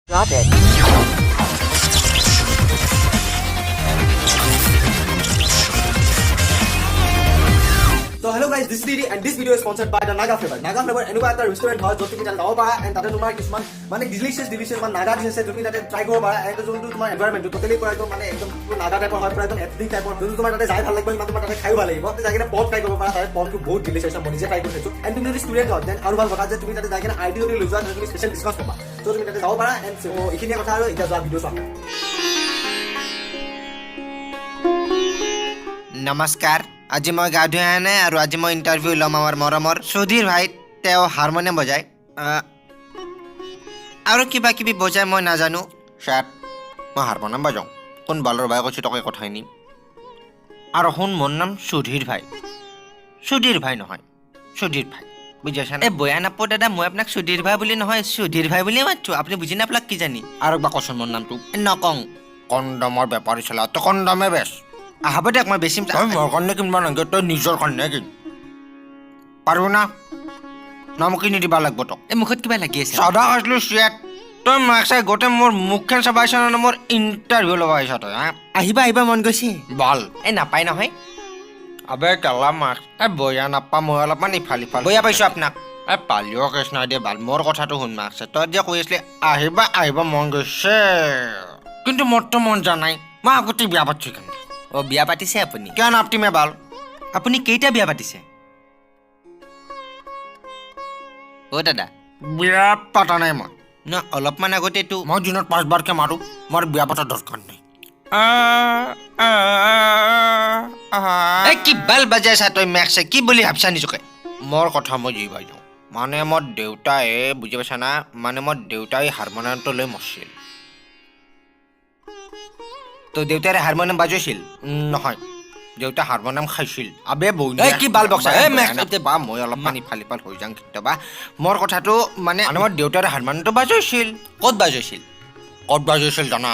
Drop it. So hello guys, this is Didi and this video is sponsored by the Naga Flavor. Naga Flavor এনেকুৱা এটা restaurant হয়, য'ত তুমি তাতে যাব পাৰা এণ্ড তাতে তোমাৰ কিছুমান মানে ডিলিচিয়াছ ডিলিচিয়াছ মানে নাগা ডিছ আছে, তুমি তাতে ট্ৰাই কৰিব পাৰা। এণ্ড যোনটো তোমাৰ এনভাইৰনমেণ্টটো টোটেলি পুৰা একদম মানে একদম পুৰা নাগা টাইপৰ হয়, পুৰা একদম এথনিক টাইপৰ। যোনটো তোমাৰ তাতে যাই ভাল লাগিব, ইমান তোমাৰ তাতে খায়ো ভাল লাগিব। তাতে যাই কিনে পৰ্ক ট্ৰাই কৰিব পাৰা। তাতে পৰ্কটো বহুত ডিলিচিয়াছ হয়, মই নিজে ট্ৰাই কৰি চাইছোঁ। এণ্ড তুমি যদি ষ্টুডেণ্ট হয়, then আৰু ভাল কথা যে তুমি তাতে যাই কিনে আইডি যদি লৈ যোৱা, তাতে তুমি স্পেচিয়েল ডিছকাউণ্ট পাবা। চ' তুমি তাতে যাব পাৰা। এণ্ড এইখিনিয়ে কথা আৰু এতিয়া যোৱা, ভিডিঅ' চোৱা। নমস্কাৰ। আজি মই গা ধুই অহা নাই আৰু আজি মই ইণ্টাৰভিউ ল'ম আমাৰ মৰমৰ সুধীৰ ভাইত। তেওঁ হাৰমনিয়াম বজায় আৰু কিবা কিবি বজায়, মই নাজানো। ছাৰ, মই হাৰমনিয়াম বজাওঁ। কোন বালৰ ভাই কৈছোঁ তোকে কথাই নিম। আৰু শুন, মোৰ নাম সুধীৰ ভাই, সুধীৰ ভাই নহয়, সুধীৰ ভাই, বুজি পাইছা? এই বয়া নাপো দাদা, মই আপোনাক সুধীৰ ভাই বুলি নহয়, সুধীৰ ভাই বুলিয়ে মাতছোঁ। আপুনি বুজি নাপালাক কিজানি। আৰু একবাৰ কচোন মোৰ নামটো। নকওঁ। কণ্ডমৰ বেপাৰী চলা, তই কণ্ডমে বেচ। হ'ব দিয়ক, মই বেচিম। তই মোৰ কাৰণে কিনিব নালাগে, তই নিজৰ কাৰণে কিন। পাৰিব না না মোক কিনি দিব লাগিব তোক? এই মুখত কিবা লাগি আছে। চাদা খাইছিলোঁ চিয়াত। তই মাক চাই গোটেই মোৰ মুখখন চাব আহিছ নে মোৰ ইণ্টাৰভিউ ল'ব আহিছ তই? হা, আহিবা আহিবা মন গৈছে। বাল, এই নাপায় নহয়। আবে কেলা মাছ, এই বয়া নাপা, মই অলপমান ইফাল ইফাল বয়া পাইছোঁ আপোনাক। এই পালিও কেছ নাই দে বাল, মোৰ কথাটো শুন মাছ। তই যে কৈ আছিলি আহিবা আহিব মন গৈছে, কিন্তু মোৰতো মন যোৱা নাই। মই আগতে বিয়া পাতিছোঁ কিন্তু। অ', বিয়া পাতিছে আপুনি? কিয় নাপাতিমে বাল? আপুনি কেইটা বিয়া পাতিছে? অ' দাদা, বিয়া পাতা নাই মই। ন, অলপমান আগতেতো মই দিনত পাঁচবাৰকে মাৰোঁ, মোৰ বিয়া পতাৰ দৰকাৰ নাই। এই কি বাল বাজাইছা তই মেক্সে? কি বুলি ভাবছা নিজকে? মোৰ কথা মই যি পাই যাওঁ। মানে মোৰ দেউতাই, বুজি পাইছা না, মানে মোৰ দেউতাই হাৰমনিয়ামটো লৈ মৰছিল। তো দেউতাৰে হাৰমনিয়াম বাজাইছিল? নহয়, দেউতা হাৰমনিয়াম খাইছিল। আবে বৈ, কি বাল বক্সা। এই মেক্স বা, মই অলপমান ইফাল ইফাল হৈ যাওঁ কেতিয়াবা। মোৰ কথাটো মানে মানে মোৰ দেউতাৰে হাৰমনিয়ামটো বাজাইছিল। ক'ত বাজাইছিল? ক'ত বাজাইছিল জানা?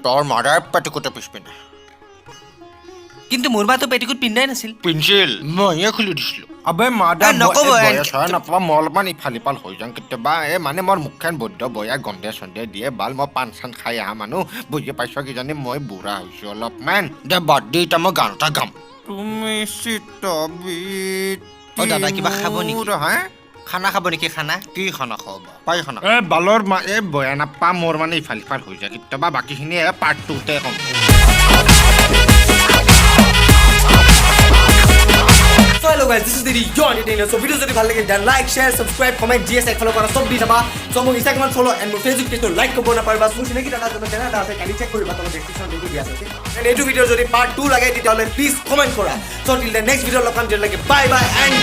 তোৰ মাদাৰ পেটিকোটে পিছপিনে। কিন্তু মোৰ মাতো পেটিকোট পিন্ধাই নাছিল। পিন্ধিছিল, ময়ে খুলি দিছিলো। আবে মাদাৰ, নক'ব নাপাবা, মই অলপমান ইফাল ইফাল হৈ যাওঁ কেতিয়াবা। এই মানে মোৰ মুখখন বৈদ্য বয়া গন্ধে চন্ধে দিয়ে বাল। মই পাণ চান খাই অহা মানুহ, বুজি পাইছ কিজানি, মই বুঢ়া হৈছোঁ অলপমান। দে বাদ দি, এতিয়া মই গান এটা গাম। তুমি অ দাদা, কিবা খাব নেকি? হা, খানা খাব নেকি? খানা কি খানা খাব? পায়খানা। এই বালৰ মা, এই বয়া নাপা, মোৰ মানে ইফাল সিফাল হৈ যায় কেতিয়াবা। বাকীখিনি পাৰ্ট টুতে ক'ম। So hello guys, this is Didi, your entertainer. So video যদি ভাল লাগে, then like, share, subscribe, comment, GS একফালৰ পৰা চব দি যাবা। So মোক Instagram follow and মোৰ Facebook page টো like কৰিব নাপাহৰিবা। মোৰ চিনাকি দাদা এজনৰ channel এটা আছে, কালি check কৰিবা, তলত description link দিয়া আছে, okay? And এইটো video যদি part 2 লাগে, তেতিয়াহ'লে please comment কৰা। So till the next video লগ পাম, তেতিয়ালৈকে bye bye and